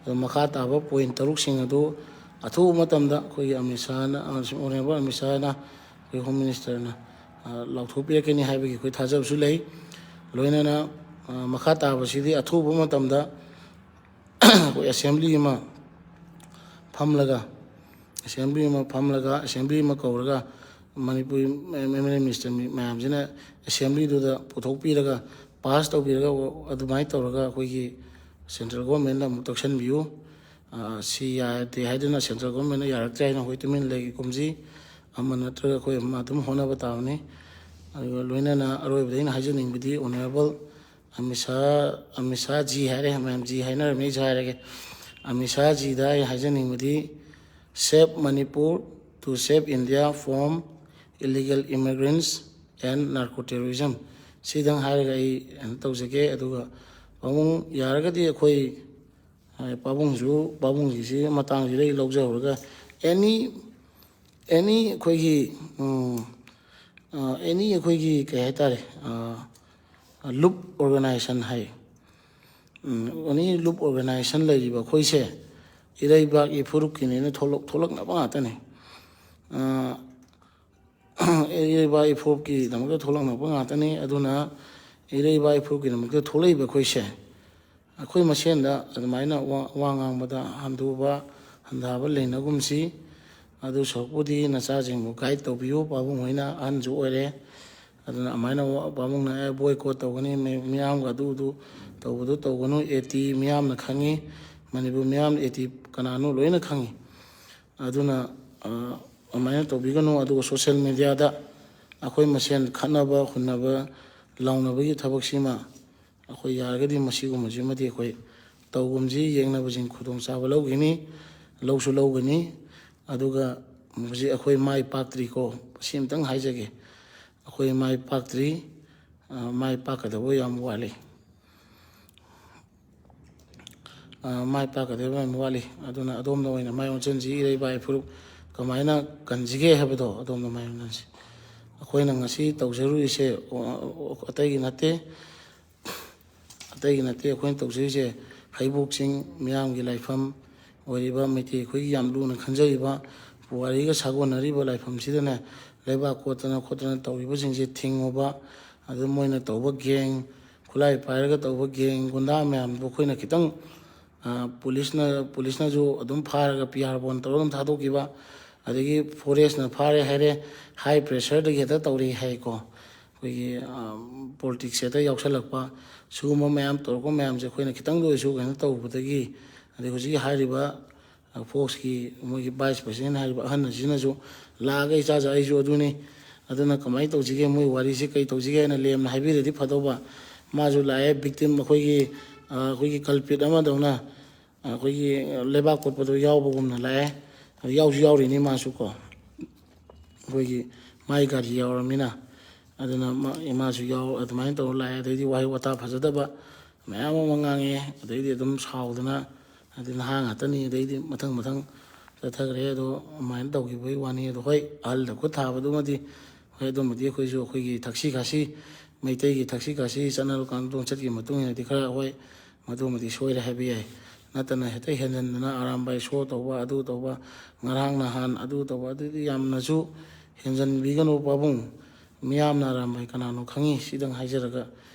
ꯑꯗꯣ ꯃꯈꯥ ꯇꯥꯕ ꯄꯣꯏꯟ ꯇꯔꯨꯛꯁꯤꯡ ꯑꯗꯨ ꯑꯊꯨꯕ ꯃꯇꯝꯗ ꯑꯩꯈꯣꯏꯒꯤ ꯑꯃꯤꯠ ꯁꯥꯍꯅ, ꯑꯃꯁꯨꯡ ꯑꯣꯅꯔꯦꯕꯜ ꯑꯃꯤꯠ ꯁꯥꯍꯅ ꯑꯩꯈꯣꯏ ꯍꯣꯝ ꯃꯤꯅꯤꯁꯇꯔꯅ, ꯑ, ꯂꯥꯎꯊꯣꯛꯄꯤꯔꯛꯀꯅꯤ ꯍꯥꯏꯕꯒꯤ ꯑꯩꯈꯣꯏ ꯊꯥꯖꯕꯁꯨ ꯂꯩ꯫ ꯂꯣꯏꯅꯅ, ꯑ, ꯃꯈꯥ ꯇꯥꯕꯁꯤꯗꯤ ꯑꯊꯨꯕ ꯃꯇꯝꯗ ꯑꯩꯈꯣꯏ ꯑꯦꯁꯦꯝꯕ꯭ꯂꯤ ꯑꯃ ꯐꯝꯂꯒ, ꯑꯦꯁꯦꯝꯕ꯭ꯂꯤ ꯑꯃ ꯐꯝꯂꯒ, ꯑꯦꯁꯦꯝꯕ꯭ꯂꯤ ꯑꯃ ꯀꯧꯔꯒ, Manipuri M L A minister ꯃꯌꯥꯝꯁꯤꯅ ꯑꯦꯁꯦꯝꯕ꯭ꯂꯤꯗꯨꯗ ꯄꯨꯊꯣꯛꯄꯤꯔꯒ, ꯄꯥꯁ ꯇꯧꯕꯤꯔꯒ, ꯑꯗꯨꯃꯥꯏꯅ ꯇꯧꯔꯒ ꯑꯩꯈꯣꯏꯒꯤ ꯁꯦꯟꯇ꯭ꯔꯦꯜ ꯒꯣꯔꯃꯦꯟꯗ ꯑꯃꯨꯛ ꯇꯛꯁꯟꯕꯤꯌꯨ꯫ ꯑ, ꯁꯤ ꯌꯥꯗꯦ ꯍꯥꯏꯗꯨꯅ, ꯁꯦꯟꯇ꯭ꯔꯦꯜ ꯒꯣꯔꯃꯦꯟꯅ ꯌꯥꯔꯛꯇ꯭ꯔꯦ ꯍꯥꯏꯅ ꯑꯩꯈꯣꯏ ꯇꯨꯃꯤꯟ ꯂꯩꯒꯦ ꯀꯨꯝꯁꯤ꯫ ꯑꯃ ꯅꯠꯇ꯭ꯔꯒ ꯑꯩꯈꯣꯏ ꯑꯃ ꯑꯗꯨꯝ ꯍꯣꯠꯅꯕ ꯇꯥꯕꯅꯤ꯫ ꯑꯗꯨꯒ ꯂꯣꯏꯅꯅ ꯑꯔꯣꯏꯕꯗ ꯑꯩꯅ ꯍꯥꯏꯖꯅꯤꯡꯕꯗꯤ, ꯑꯣꯅꯔꯦꯕꯜ ꯑꯃꯤꯠ ꯁꯥꯍ, ꯑꯃꯤꯠ ꯁꯥꯍ ꯖꯤ ꯍꯥꯏꯔꯦ, ꯃꯌꯥꯝ ꯖꯤ ꯍꯥꯏꯅꯔꯝꯃꯤ, ꯑꯩꯁꯨ ꯍꯥꯏꯔꯒꯦ꯫ ꯑꯃꯤꯠ ꯁꯥꯍ ꯖꯤꯗ ꯑꯩ ꯍꯥꯏꯖꯅꯤꯡꯕꯗꯤ, "Save Manipur to save India from illegal immigrants and narco terrorism"꯫ ꯁꯤꯗꯪ ꯍꯥꯏꯔꯒ ꯑꯩ ꯀꯩꯅꯣ ꯇꯧꯖꯒꯦ꯫ ꯑꯗꯨꯒ ꯄꯥꯕꯨꯡ, ꯌꯥꯔꯒꯗꯤ ꯑꯩꯈꯣꯏ, ꯑ, ꯄꯥꯕꯨꯡꯁꯨ, ꯄꯥꯕꯨꯡꯒꯤꯁꯤ ꯃꯇꯥꯡꯁꯤꯗ ꯑꯩ ꯂꯧꯖꯍꯧꯔꯒ, ꯑꯦꯅꯤ, ꯑꯦꯅꯤ ꯑꯩꯈꯣꯏꯒꯤ, ꯎꯝ, ꯑ, ꯑꯦꯅꯤ ꯑꯩꯈꯣꯏꯒꯤ ꯀꯩ ꯍꯥꯏꯇꯥꯔꯦ, ꯑ, ꯂꯨꯞ ꯑꯣꯔꯒꯅꯥꯏꯖꯦꯁꯟ ꯍꯥꯏ, ꯎꯝ, ꯑꯦꯅꯤ ꯂꯨꯞ ꯑꯣꯔꯒꯅꯥꯏꯖꯦꯁꯟ ꯂꯩꯔꯤꯕ ꯑꯩꯈꯣꯏꯁꯦ ꯏꯔꯩꯕꯥꯛ ꯏꯐꯨꯔꯨꯞꯀꯤꯅꯦꯅ ꯊꯣꯛꯂꯛ-, ꯊꯣꯛꯂꯛꯅꯕ ꯉꯥꯛꯇꯅꯤ꯫ ꯑ, ꯏꯔꯩꯕꯥꯛ ꯏꯐꯨꯔꯨꯞꯀꯤꯗꯃꯛꯇ ꯊꯣꯛꯂꯛꯅꯕ ꯉꯥꯛꯇꯅꯤ꯫ ꯑꯗꯨꯅ ꯏꯔꯩꯕꯥꯛ ꯏꯐꯨꯔꯨꯞꯀꯤꯗꯃꯛꯇ ꯊꯣꯛꯂꯛꯏꯕ ꯑꯩꯈꯣꯏꯁꯦ, ꯑꯩꯈꯣꯏ ꯃꯁꯦꯟꯗ ꯑꯗꯨꯃꯥꯏꯅ ꯋꯥ, ꯋꯥ ꯉꯥꯡꯕꯗ ꯍꯟꯗꯨꯕ, ꯍꯟꯊꯕ ꯂꯩꯅꯒꯨꯝꯁꯤ꯫ ꯑꯗꯨ ꯁꯔꯨꯛꯄꯨꯗꯤ ꯅꯆꯥꯁꯤꯡꯕꯨ ꯒꯥꯏꯗ ꯇꯧꯕꯤꯌꯨ꯫ ꯄꯥꯕꯨꯡ ꯍꯣꯏꯅ ꯑꯍꯟꯁꯨ ꯑꯣꯏꯔꯦ, ꯑꯗꯨꯅ ꯑꯗꯨꯃꯥꯏꯅ ꯄꯥꯕꯨꯡꯅ ꯑꯦ ꯕꯣꯏꯀꯣꯠ ꯇꯧꯒꯅꯤ, ꯃꯤ-, ꯃꯤꯌꯥꯝꯒ ꯑꯗꯨꯗꯨ ꯇꯧꯕꯗꯨ ꯇꯧꯒꯅꯨ, ꯑꯦ ꯇꯤ ꯃꯤꯌꯥꯝꯅ ꯈꯪꯉꯤ, ꯃꯅꯤꯄꯨꯔ ꯃꯤꯌꯥꯝꯅ ꯑꯦ ꯇꯤ ꯀꯅꯥꯅꯣ ꯂꯣꯏꯅ ꯈꯪꯉꯤ꯫ ꯑꯗꯨꯅ ꯑꯗꯨꯃꯥꯏꯅ ꯇꯧꯕꯤꯒꯅꯨ꯫ ꯑꯗꯨꯒ ꯁꯣꯁꯦꯜ ꯃꯦꯗꯤꯌꯥꯗ ꯑꯩꯈꯣꯏ ꯃꯁꯦꯟ ꯈꯠꯅꯕ ꯍꯨꯟꯅꯕ ꯂꯥꯎꯅꯕꯒꯤ ꯊꯕꯛꯁꯤꯃ ꯑꯩꯈꯣꯏ ꯌꯥꯔꯒꯗꯤ ꯃꯁꯤꯒꯨꯝꯕꯁꯤꯃꯗꯤ ꯑꯩꯈꯣꯏ ꯇꯧꯒꯨꯝꯁꯤ, ꯌꯦꯡꯅꯕꯁꯤꯡ ꯈꯨꯗꯣꯡꯆꯥꯕ ꯂꯧꯈꯤꯅꯤ, ꯂꯧꯁꯨ ꯂꯧꯒꯅꯤ꯫ ꯑꯗꯨꯒ ꯍꯧꯖꯤꯛ ꯑꯩꯈꯣꯏ ꯃꯥꯏ ꯄꯥꯛꯇ꯭ꯔꯤꯀꯣ, ꯁꯤ ꯑꯃꯇꯪ ꯍꯥꯏꯖꯒꯦ, ꯑꯩꯈꯣꯏ ꯃꯥꯏ ꯄꯥꯛꯇ꯭ꯔꯤ, ꯃꯥꯏ ꯄꯥꯛꯀꯗꯕ ꯌꯥꯝ ꯋꯥꯠꯂꯤ꯫ ꯃꯥꯏ ꯄꯥꯛꯀꯗꯕ ꯌꯥꯝ ꯋꯥꯠꯂꯤ꯫ ꯑꯗꯨꯅ ꯑꯗꯣꯝꯗ ꯑꯣꯏꯅ ꯃꯥꯏ ꯑꯣꯟꯁꯤꯟꯁꯤ, ꯏꯔꯩ ꯏꯄꯥꯛ ꯏꯄꯨꯔꯨꯞ ꯀꯃꯥꯏꯅ ꯀꯟꯁꯤꯒꯦ ꯍꯥꯏꯕꯗꯣ ꯑꯗꯣꯝꯗ ꯃꯥꯏ ꯑꯣꯟꯁꯤꯟꯁꯤ꯫ ꯑꯩꯈꯣꯏꯅ ꯉꯁꯤ ꯇꯧꯖꯔꯨꯔꯤꯁꯦ ꯑꯇꯩꯒꯤ ꯅꯠꯇꯦ, ꯑꯇꯩꯒꯤ ꯅꯠꯇꯦ꯫ ꯑꯩꯈꯣꯏꯅ ꯇꯧꯖꯔꯤꯁꯦ ꯍꯩꯕꯣꯛ ꯆꯤꯡ ꯃꯤꯌꯥꯝꯒꯤ ꯂꯥꯏꯐꯝ ꯑꯣꯏꯔꯤꯕ, ꯃꯩꯇꯩ ꯑꯩꯈꯣꯏꯒꯤ ꯌꯥꯝ ꯂꯨꯅ ꯈꯟꯖꯔꯤꯕ ꯄꯨꯋꯥꯔꯤꯒ ꯁꯥꯒꯣꯟꯅꯔꯤꯕ ꯂꯥꯏꯐꯝꯁꯤꯗꯅꯦ, ꯂꯩꯕꯥꯛ ꯀꯣꯠꯇꯅ ꯈꯣꯠꯇꯅ ꯇꯧꯔꯤꯕꯁꯤꯡꯁꯦ ꯊꯤꯡꯉꯨꯕ꯫ ꯑꯗꯨ ꯃꯣꯏꯅ ꯇꯧꯕ ꯒꯦꯡ, ꯈꯨꯠꯂꯥꯏ ꯄꯥꯏꯔꯒ ꯇꯧꯕ ꯒꯦꯡ, ꯒꯨꯟꯗꯥ ꯃꯌꯥꯝꯗꯨ ꯑꯩꯈꯣꯏꯅ ꯈꯤꯇꯪ, ꯄꯨꯂꯤꯁꯅ, ꯄꯨꯂꯤꯁꯅꯁꯨ ꯑꯗꯨꯝ ꯐꯥꯔꯒ ꯄꯤ ꯑꯥꯔ ꯕꯣꯟ ꯇꯧꯔꯒ ꯑꯗꯨꯝ ꯊꯥꯗꯣꯛꯈꯤꯕ, ꯑꯗꯒꯤ ꯐꯣꯔꯦꯁꯅ ꯐꯥꯔꯦ ꯍꯥꯏꯔꯦ, ꯍꯥꯏ ꯄ꯭ꯔꯦꯁꯔꯗꯒꯤ ꯍꯦꯛꯇ ꯇꯧꯔꯛꯏ ꯍꯥꯏꯀꯣ꯫ ꯑꯩꯈꯣꯏꯒꯤ ꯄꯣꯂꯤꯇꯤꯛꯁ ꯍꯦꯛꯇ ꯌꯥꯎꯁꯜꯂꯛꯄ, ꯁꯤꯒꯨꯝꯕ ꯃꯌꯥꯝ ꯇꯧꯔꯛꯄ ꯃꯌꯥꯝꯁꯦ ꯑꯩꯈꯣꯏꯅ ꯈꯤꯇꯪꯗ ꯑꯣꯏꯔꯁꯨ ꯀꯩꯅꯣ ꯇꯧꯕꯗꯒꯤ, ꯑꯗꯩ ꯍꯧꯖꯤꯛꯀꯤ ꯍꯥꯏꯔꯤꯕ ꯐꯣꯛꯁꯀꯤ ꯃꯣꯏꯒꯤ ꯚꯥꯏꯁ ꯄ꯭ꯔꯁꯤꯗꯦꯟ ꯍꯥꯏꯔꯤꯕ ꯑꯍꯟ ꯑꯁꯤꯅꯁꯨ ꯂꯥꯛꯑꯒ "ꯏꯆꯥꯁꯦ ꯑꯩꯁꯨ ꯑꯗꯨꯅꯤ, ꯑꯗꯨꯅ ꯀꯃꯥꯏꯅ ꯇꯧꯁꯤꯒꯦ, ꯃꯣꯏ ꯋꯥꯔꯤꯁꯦ ꯀꯩ ꯇꯧꯁꯤꯒꯦ" ꯍꯥꯏꯅ ꯂꯦꯝꯅ ꯍꯥꯏꯕꯤꯔꯗꯤ ꯐꯗꯧꯕ꯫ ꯃꯥꯁꯨ ꯂꯥꯛꯑꯦ, ꯚꯤꯛꯇꯤꯝ ꯑꯩꯈꯣꯏꯒꯤ, ꯑꯩꯈꯣꯏꯒꯤ ꯀꯜꯄꯤꯠ ꯑꯃꯗꯧꯅ, ꯑꯩꯈꯣꯏꯒꯤ ꯂꯩꯕꯥꯛ ꯀꯣꯠꯄꯗꯣ ꯌꯥꯎꯕꯒꯨꯝꯅ ꯂꯥꯛꯑꯦ꯫ ꯑꯗꯨ ꯌꯥꯎꯁꯨ ꯌꯥꯎꯔꯤꯅꯤ ꯃꯥꯁꯨ ꯀꯣ, ꯑꯩꯈꯣꯏꯒꯤ ꯃꯥꯏ ꯒꯥꯔꯤ ꯌꯥꯎꯔꯃꯤꯅ꯫ ꯑꯗꯨꯅ ꯃꯥ-, ꯃꯥꯁꯨ ꯌꯥꯎ-, ꯑꯗꯨꯃꯥꯏꯅ ꯇꯧꯔ ꯂꯥꯛꯑꯦ꯫ ꯑꯗꯩꯗꯤ ꯋꯥꯍꯩ ꯋꯥꯇꯥ ꯐꯖꯗꯕ ꯃꯌꯥꯝ ꯑꯃ ꯉꯥꯡꯉꯛꯑꯦ꯫ ꯑꯗꯩꯗꯤ ꯑꯗꯨꯝ ꯁꯥꯎꯗꯅ, ꯍꯥꯏꯗꯤ ꯅꯍꯥ ꯉꯥꯛꯇꯅꯤ, ꯑꯗꯩꯗꯤ ꯃꯊꯪ ꯃꯊꯪ ꯆꯠꯊꯈ꯭ꯔꯦ꯫ ꯑꯗꯣ ꯑꯗꯨꯃꯥꯏꯅ ꯇꯧꯈꯤꯕꯒꯤ ꯋꯥꯅꯤ꯫ ꯑꯗꯣ ꯍꯣꯏ, ꯑꯍꯜꯗ ꯈꯨꯠ ꯊꯥꯕꯗꯨꯃꯗꯤ, ꯍꯣꯏ, ꯑꯗꯨꯃꯗꯤ ꯑꯩꯈꯣꯏꯁꯨ ꯑꯩꯈꯣꯏꯒꯤ ꯊꯛꯁꯤ ꯈꯥꯁꯤ, ꯃꯩꯇꯩꯒꯤ ꯊꯛꯁꯤ ꯈꯥꯁꯤ ꯆꯠꯅꯔꯀꯥꯟ ꯂꯣꯟꯆꯠꯀꯤ ꯃꯇꯨꯡ ꯏꯟꯅꯗꯤ ꯈꯔ ꯍꯣꯏ, ꯃꯗꯨꯃꯗꯤ ꯁꯣꯏꯔꯦ ꯍꯥꯏꯕ ꯌꯥꯏ꯫ ꯅꯠꯇꯅ ꯍꯦꯛꯇ ꯍꯦꯟꯖꯟꯗꯅ ꯑꯔꯥꯝꯕꯥꯏ ꯁꯣ ꯇꯧꯕ, ꯑꯗꯨ ꯇꯧꯕ, ꯉꯔꯥꯡ ꯅꯍꯥꯟ ꯑꯗꯨ ꯇꯧꯕ, ꯑꯗꯨꯗꯤ ꯌꯥꯝꯅꯁꯨ ꯍꯦꯟꯖꯟꯕꯤꯒꯅꯨ ꯄꯥꯕꯨꯡ꯫ ꯃꯤꯌꯥꯝꯅ ꯑꯔꯥꯝꯕꯥꯏ ꯀꯅꯥꯅꯣ ꯈꯪꯉꯤ꯫ ꯁꯤꯗꯪ ꯍꯥꯏꯖꯔꯒ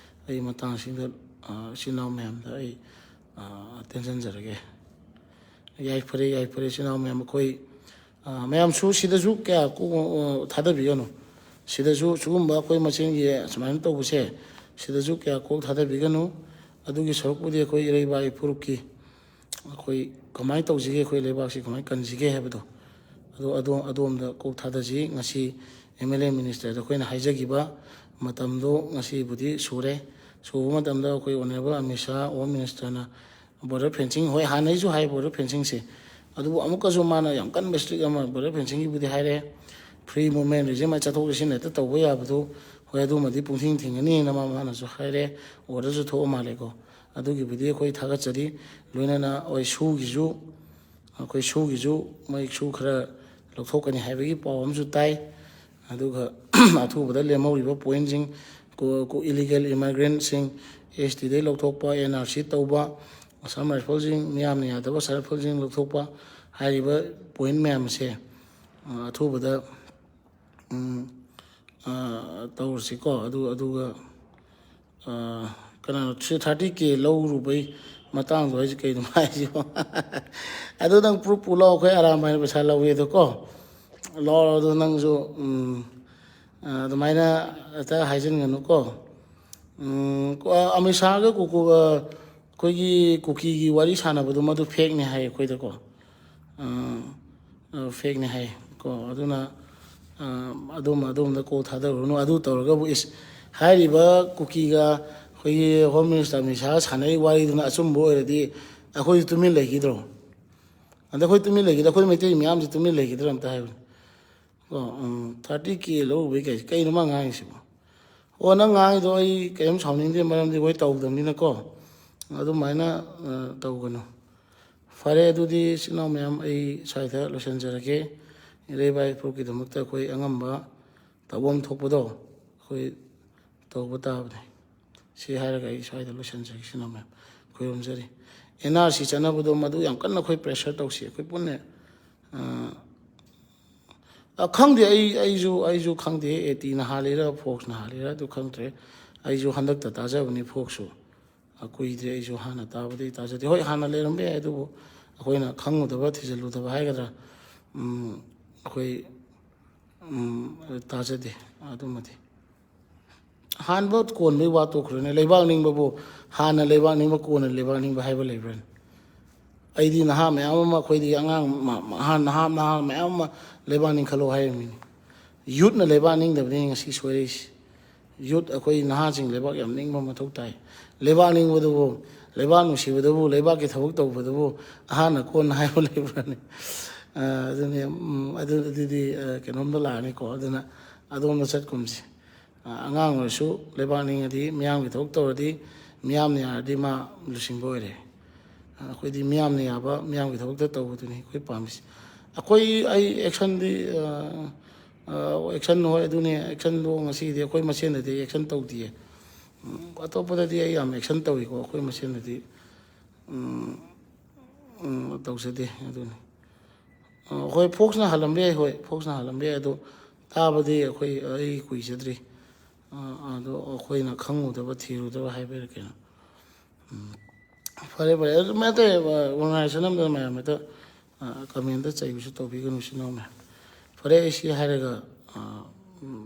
ꯑꯩ ꯃꯇꯥꯡꯁꯤꯗ, ꯑ, ꯏꯆꯤꯟ ꯏꯅꯥꯎ ꯃꯌꯥꯝꯗ ꯑꯩ, ꯑ, ꯇꯦꯟꯁꯤꯟꯖꯔꯒꯦ꯫ ꯌꯥꯏꯐꯔꯦ, ꯌꯥꯏꯐꯔꯦ, ꯏꯆꯤꯟ ꯏꯅꯥꯎ ꯃꯌꯥꯝ꯫ ꯑꯩꯈꯣꯏ, ꯑ, ꯃꯌꯥꯝꯁꯨ ꯁꯤꯗꯁꯨ ꯀꯌꯥ ꯀꯣꯛ, ꯑ, ꯊꯥꯗꯕꯤꯒꯅꯨ꯫ ꯁꯤꯗꯁꯨ ꯁꯤꯒꯨꯝꯕ ꯑꯩꯈꯣꯏ ꯃꯁꯦꯟꯒꯤ ꯁꯨꯃꯥꯏꯅ ꯇꯧꯕꯁꯦ, ꯁꯤꯗꯁꯨ ꯀꯌꯥ ꯀꯣꯛ ꯊꯥꯗꯕꯤꯒꯅꯨ꯫ ꯑꯗꯨꯒꯤ ꯁꯔꯨꯛꯄꯨꯗꯤ ꯑꯩꯈꯣꯏ ꯏꯔꯩꯕꯥꯛ ꯏꯐꯨꯔꯨꯞꯀꯤ ꯑꯩꯈꯣꯏ ꯀꯃꯥꯏꯅ ꯇꯧꯁꯤꯒꯦ, ꯑꯩꯈꯣꯏ ꯂꯩꯕꯥꯛꯁꯤ ꯀꯃꯥꯏꯅ ꯀꯟꯁꯤꯒꯦ ꯍꯥꯏꯕꯗꯣ, ꯑꯗꯣ ꯑꯗꯣ ꯑꯗꯣꯝꯗ ꯀꯣꯛ ꯊꯥꯗꯁꯤ꯫ ꯉꯁꯤ M L A minister ꯗ ꯑꯩꯈꯣꯏꯅ ꯍꯥꯏꯖꯈꯤꯕ ꯃꯇꯝꯗꯣ ꯉꯁꯤꯕꯨꯗꯤ ꯁꯨꯔꯦ꯫ ꯁꯨꯕ ꯃꯇꯝꯗ ꯑꯩꯈꯣꯏ honourable Amit Shah, Home Minister ꯅ border fencing, ꯍꯣꯏ, ꯍꯥꯟꯅꯩꯁꯨ ꯍꯥꯏ border fencing ꯁꯦ, ꯑꯗꯨꯕꯨ ꯑꯃꯨꯛꯀꯁꯨ ꯃꯥꯅ ꯌꯥꯝ ꯀꯟꯕ strict ꯑꯃ border fencing ꯒꯤꯕꯨꯗꯤ ꯍꯥꯏꯔꯦ꯫ Free movement regime ꯍꯥꯏ, ꯆꯠꯊꯣꯛ ꯆꯠꯁꯤꯟ ꯍꯦꯛꯇ ꯇꯧꯕ ꯌꯥꯕꯗꯨ, ꯍꯣꯏ, ꯑꯗꯨꯃꯗꯤ ꯄꯨꯡꯊꯤꯡ ꯊꯤꯡꯒꯅꯤꯅ ꯃꯥ, ꯃꯥꯅꯁꯨ ꯍꯥꯏꯔꯦ꯫ Order ꯁꯨ ꯊꯣꯛꯑ ꯃꯥꯜꯂꯦꯀꯣ꯫ ꯑꯗꯨꯒꯤꯕꯨꯗꯤ ꯑꯩꯈꯣꯏ ꯊꯥꯒꯠꯆꯔꯤ꯫ ꯂꯣꯏꯅꯅ ꯑꯩꯈꯣꯏ ꯁꯨꯒꯤꯁꯨ, ꯑꯩꯈꯣꯏ ꯁꯨꯒꯤꯁꯨ ꯃꯣꯏ ꯁꯨ ꯈꯔ ꯂꯧꯊꯣꯛꯀꯅꯤ ꯍꯥꯏꯕꯒꯤ ꯄꯥꯎ ꯑꯃꯁꯨ ꯇꯥꯏ꯫ ꯑꯗꯨꯒ ꯑꯊꯨꯕꯗ ꯂꯦꯝꯍꯧꯔꯤꯕ point ꯁꯤꯡ, ꯀꯣ-, ꯀꯣ-, illegal immigrant ꯁꯤꯡ S T ꯗꯒꯤ ꯂꯧꯊꯣꯛꯄ, N R C ꯇꯧꯕ, Assam Rifle ꯁꯤꯡ, ꯃꯤꯌꯥꯝꯅ ꯌꯥꯗꯕ Assam Rifle ꯁꯤꯡ ꯂꯧꯊꯣꯛꯄ ꯍꯥꯏꯔꯤꯕ point ꯃꯌꯥꯝ ꯑꯁꯦ, ꯑ, ꯑꯊꯨꯕꯗ, ꯎꯝ, ꯑ, ꯇꯧꯔꯁꯤꯀꯣ꯫ ꯑꯗꯨ, ꯑꯗꯨꯒ, ꯑ, ꯀꯅꯥꯅꯣ three thirty K ꯂꯧꯔꯨꯕꯩ ꯃꯇꯥꯡꯗꯣ ꯍꯥꯏꯁꯦ ꯀꯩꯅꯣ ꯍꯥꯏꯁꯤꯕꯣ? ꯑꯗꯨ ꯅꯪ proof ꯄꯨ ꯂꯥꯛꯑꯣ, ꯑꯩꯈꯣꯏ ꯑꯔꯥꯝꯕꯥꯏꯅ ꯄꯩꯁꯥ ꯂꯧꯋꯦ ꯑꯗꯣ ꯀꯣ꯫ ꯂꯧꯔꯣ, ꯑꯗꯣ ꯅꯪꯁꯨ, ꯎꯝ, ꯑ, ꯑꯗꯨꯃꯥꯏꯅ ꯍꯦꯛꯇ ꯍꯥꯏꯖꯤꯟꯒꯅꯨꯀꯣ꯫ ꯎꯝ, ꯀꯣ-, ꯑꯃꯤꯠ ꯁꯥꯍꯒ ꯀꯨꯀꯨ-, ꯑ, ꯑꯩꯈꯣꯏꯒꯤ ꯀꯨꯀꯤꯒꯤ ꯋꯥꯔꯤ ꯁꯥꯟꯅꯕꯗꯣ ꯃꯗꯨ fake ꯅꯦ ꯍꯥꯏ ꯑꯩꯈꯣꯏꯗꯀꯣ꯫ ꯑ, ꯑ, fake ꯅꯦ ꯍꯥꯏ ꯀꯣ꯫ ꯑꯗꯨꯅ, ꯑ, ꯑꯗꯨꯝ, ꯑꯗꯣꯝꯗ ꯀꯣꯛ ꯊꯥꯗꯔꯨꯔꯅꯨ꯫ ꯑꯗꯨ ꯇꯧꯔꯒꯕꯨ, ꯏꯁ, ꯍꯥꯏꯔꯤꯕ ꯀꯨꯀꯤꯒ ꯑꯩꯈꯣꯏꯒꯤ Home Minister ꯑꯃꯤꯠ ꯁꯥꯍ ꯁꯥꯟꯅꯔꯤ ꯋꯥꯔꯤꯗꯨꯅ ꯑꯆꯨꯝꯕ ꯑꯣꯏꯔꯗꯤ ꯑꯩꯈꯣꯏꯁꯨ ꯇꯨꯃꯤꯟ ꯂꯩꯈꯤꯗ꯭ꯔꯣ? ꯑꯗ ꯑꯩꯈꯣꯏ ꯇꯨꯃꯤꯟ ꯂꯩꯈꯤꯗ꯭ꯔꯣ? ꯑꯩꯈꯣꯏ ꯃꯩꯇꯩ ꯃꯌꯥꯝꯁꯦ ꯇꯨꯃꯤꯟ ꯂꯩꯈꯤꯗ꯭ꯔꯣ? ꯑꯝꯇ ꯍꯥꯏꯕꯅꯤ꯫ ꯀꯣ, ꯎꯝ, thirty K ꯂꯧꯔꯨꯕꯩ ꯀꯩ-, ꯀꯩꯅꯣ ꯃꯥ ꯉꯥꯡꯉꯤꯁꯤꯕꯣ? ꯑꯣ, ꯅꯪ ꯉꯥꯡꯉꯤꯗꯣ ꯑꯩ ꯀꯔꯤꯝ ꯁꯥꯎꯅꯤꯡꯗꯦ, ꯃꯔꯝꯗꯤ ꯑꯩꯈꯣꯏ ꯇꯧꯗꯕꯅꯤꯅꯀꯣ꯫ ꯑꯗꯨꯃꯥꯏꯅ, ꯑ, ꯇꯧꯒꯅꯨ꯫ ꯐꯔꯦ, ꯑꯗꯨꯗꯤ ꯏꯆꯤꯟ ꯏꯅꯥꯎ ꯃꯌꯥꯝ, ꯑꯩ ꯁ꯭ꯋꯥꯏꯗ ꯂꯣꯏꯁꯤꯟꯖꯔꯒꯦ꯫ ꯏꯔꯩꯕꯥꯛ ꯏꯐꯨꯔꯨꯞꯀꯤꯗꯃꯛꯇ ꯑꯩꯈꯣꯏ ꯑꯉꯝꯕ ꯇꯧꯐꯝ ꯊꯣꯛꯄꯗꯣ ꯑꯩꯈꯣꯏ ꯇꯧꯕ ꯇꯥꯕꯅꯤ꯫ ꯁꯤ ꯍꯥꯏꯔꯒ ꯑꯩ ꯁ꯭ꯋꯥꯏꯗ ꯂꯣꯏꯁꯤꯟꯖꯔꯒꯦ, ꯏꯆꯤꯟ ꯏꯅꯥꯎ ꯃꯌꯥꯝ꯫ ꯈꯨꯔꯨꯝꯖꯔꯤ꯫ N R C ꯆꯠꯅꯕꯗꯣ ꯃꯗꯨ ꯌꯥꯝ ꯀꯟꯅ ꯑꯩꯈꯣꯏ pressure ꯇꯧꯁꯤ, ꯑꯩꯈꯣꯏ ꯄꯨꯟꯅ꯫ ꯑ, ꯑ, ꯈꯪꯗꯦ, ꯑꯩ, ꯑꯩꯁꯨ, ꯑꯩꯁꯨ ꯈꯪꯗꯦ, AT ꯅ ꯍꯥꯜꯂꯤꯔꯥ, Fox ꯅ ꯍꯥꯜꯂꯤꯔꯥ, ꯑꯗꯨ ꯈꯪꯗ꯭ꯔꯦ꯫ ꯑꯩꯁꯨ ꯍꯟꯗꯛꯇ ꯇꯥꯖꯕꯅꯤ Fox ꯁꯨ꯫ ꯑ, ꯀꯨꯏꯗ꯭ꯔꯦ, ꯑꯩꯁꯨ ꯍꯥꯟꯅ ꯇꯥꯕꯗꯤ ꯇꯥꯖꯗꯦ꯫ ꯍꯣꯏ, ꯍꯥꯟꯅ ꯂꯩꯔꯝꯕ ꯌꯥꯏ, ꯑꯗꯨꯕꯨ ꯑꯩꯈꯣꯏꯅ ꯈꯪꯉꯨꯗꯕ, ꯊꯤꯖꯤꯜꯂꯨꯗꯕ ꯍꯥꯏꯒꯗ꯭ꯔꯥ, ꯎꯝ, ꯑꯩꯈꯣꯏ, ꯎꯝ, ꯇꯥꯖꯗꯦ꯫ ꯑꯗꯨꯃꯗꯤ ꯍꯥꯟꯕ ꯀꯣꯟꯕꯒꯤ ꯋꯥ ꯇꯣꯛꯈ꯭ꯔꯣꯅꯦ꯫ ꯂꯩꯕꯥꯛ ꯅꯤꯡꯕꯕꯨ ꯍꯥꯟꯅ ꯂꯩꯕꯥꯛ ꯅꯤꯡꯕ, ꯀꯣꯟꯅ ꯂꯩꯕꯥꯛ ꯅꯤꯡꯕ ꯍꯥꯏꯕ ꯂꯩꯕ꯭ꯔꯥꯅꯦ? ꯑꯩꯗꯤ ꯅꯍꯥ ꯃꯌꯥꯝ ꯑꯃ, ꯑꯩꯈꯣꯏꯗꯒꯤ ꯑꯉꯥꯡ ꯃ- ꯃ- ꯑꯍꯟ, ꯅꯍꯥ ꯅꯍꯥ ꯃꯌꯥꯝ ꯑꯃ ꯂꯩꯕꯥꯛ ꯅꯤꯡꯈꯠꯂꯣ ꯍꯥꯏꯔꯝꯃꯤꯅꯤ꯫ ꯌꯨꯠꯅ ꯂꯩꯕꯥꯛ ꯅꯤꯡꯗꯕꯅꯤ ꯉꯁꯤ ꯁꯣꯏꯔꯛꯏꯁꯦ꯫ ꯌꯨꯠ, ꯑꯩꯈꯣꯏ ꯅꯍꯥꯁꯤꯡ ꯂꯩꯕꯥꯛ ꯌꯥꯝ ꯅꯤꯡꯕ ꯃꯊꯧ ꯇꯥꯏ꯫ ꯂꯩꯕꯥꯛ ꯅꯤꯡꯕꯗꯨꯕꯨ, ꯂꯩꯕꯥꯛ ꯅꯨꯡꯁꯤꯕꯗꯨꯕꯨ, ꯂꯩꯕꯥꯛꯀꯤ ꯊꯕꯛ ꯇꯧꯕꯗꯨꯕꯨ ꯑꯍꯥꯟꯅ ꯀꯣꯟꯅ ꯍꯥꯏꯕ ꯂꯩꯕ꯭ꯔꯥꯅꯦ? ꯑ, ꯑꯗꯨꯅꯤ, ꯎꯝ, ꯑꯗꯨ, ꯑꯗꯨꯗꯤ, ꯑ, ꯀꯩꯅꯣꯝꯗ ꯂꯥꯛꯑꯅꯤꯀꯣ꯫ ꯑꯗꯨꯅ ꯑꯗꯣꯝꯗ ꯆꯠꯀꯨꯝꯁꯤ꯫ ꯑ, ꯑꯉꯥꯡ ꯑꯣꯏꯔꯁꯨ ꯂꯩꯕꯥꯛ ꯅꯤꯡꯉꯗꯤ, ꯃꯤꯌꯥꯝꯒꯤ ꯊꯕꯛ ꯇꯧꯔꯗꯤ, ꯃꯤꯌꯥꯝꯅ ꯌꯥꯔꯗꯤ ꯃꯥ ꯂꯨꯆꯤꯡꯕ ꯑꯣꯏꯔꯦ꯫ ꯑ, ꯑꯩꯈꯣꯏꯗꯤ ꯃꯤꯌꯥꯝꯅ ꯌꯥꯕ, ꯃꯤꯌꯥꯝꯒꯤ ꯊꯕꯛꯇ ꯇꯧꯕꯗꯨꯅꯤ ꯑꯩꯈꯣꯏ ꯄꯥꯝꯃꯤꯁꯦ꯫ ꯑꯩꯈꯣꯏ, ꯑꯩ actionꯗꯤ, ꯑ, ꯑ, action, ꯍꯣꯏ, ꯑꯗꯨꯅꯦ, actionꯗꯣ ꯉꯁꯤꯗꯤ ꯑꯩꯈꯣꯏ ꯃꯁꯦꯟꯗꯗꯤ action ꯇꯧꯗꯤꯌꯦ꯫ ꯎꯝ, ꯑꯇꯣꯞꯄꯗꯗꯤ ꯑꯩ ꯌꯥꯝ action ꯇꯧꯏꯀꯣ, ꯑꯩꯈꯣꯏ ꯃꯁꯦꯟꯗꯗꯤ, ꯎꯝ, ꯎꯝ, ꯇꯧꯖꯗꯦ꯫ ꯑꯗꯨꯅꯤ꯫ ꯑ, ꯍꯣꯏ, ꯐꯣꯛꯁꯅ ꯍꯜꯂꯝꯕ ꯌꯥꯏ, ꯍꯣꯏ, ꯐꯣꯛꯁꯅ ꯍꯜꯂꯝꯕ ꯌꯥꯏ, ꯑꯗꯣ ꯇꯥꯕꯗꯤ ꯑꯩꯈꯣꯏ, ꯑꯩ ꯀꯨꯏꯖꯗ꯭ꯔꯤ꯫ ꯑ, ꯑꯗꯣ ꯑꯩꯈꯣꯏꯅ ꯈꯪꯉꯨꯗꯕ, ꯊꯤꯔꯨꯗꯕ ꯍꯥꯏꯕꯩꯔ ꯀꯩꯅꯣ꯫ ꯎꯝ꯫ ꯐꯔꯦ, ꯐꯔꯦ꯫ ꯑꯗꯨ ꯃꯌꯥꯝ ꯑꯇꯩ, ꯑ, organization ꯑꯃꯗ ꯃꯌꯥꯝ ꯍꯦꯛꯇ, ꯑ, commentꯗ ꯆꯩꯕꯁꯨ ꯇꯧꯕꯤꯒꯅꯨ, ꯏꯆꯤꯟ ꯏꯅꯥꯎ ꯃꯌꯥꯝ꯫ ꯐꯔꯦ, ꯑꯩ ꯁꯤ ꯍꯥꯏꯔꯒ, ꯑ, ꯎꯝ,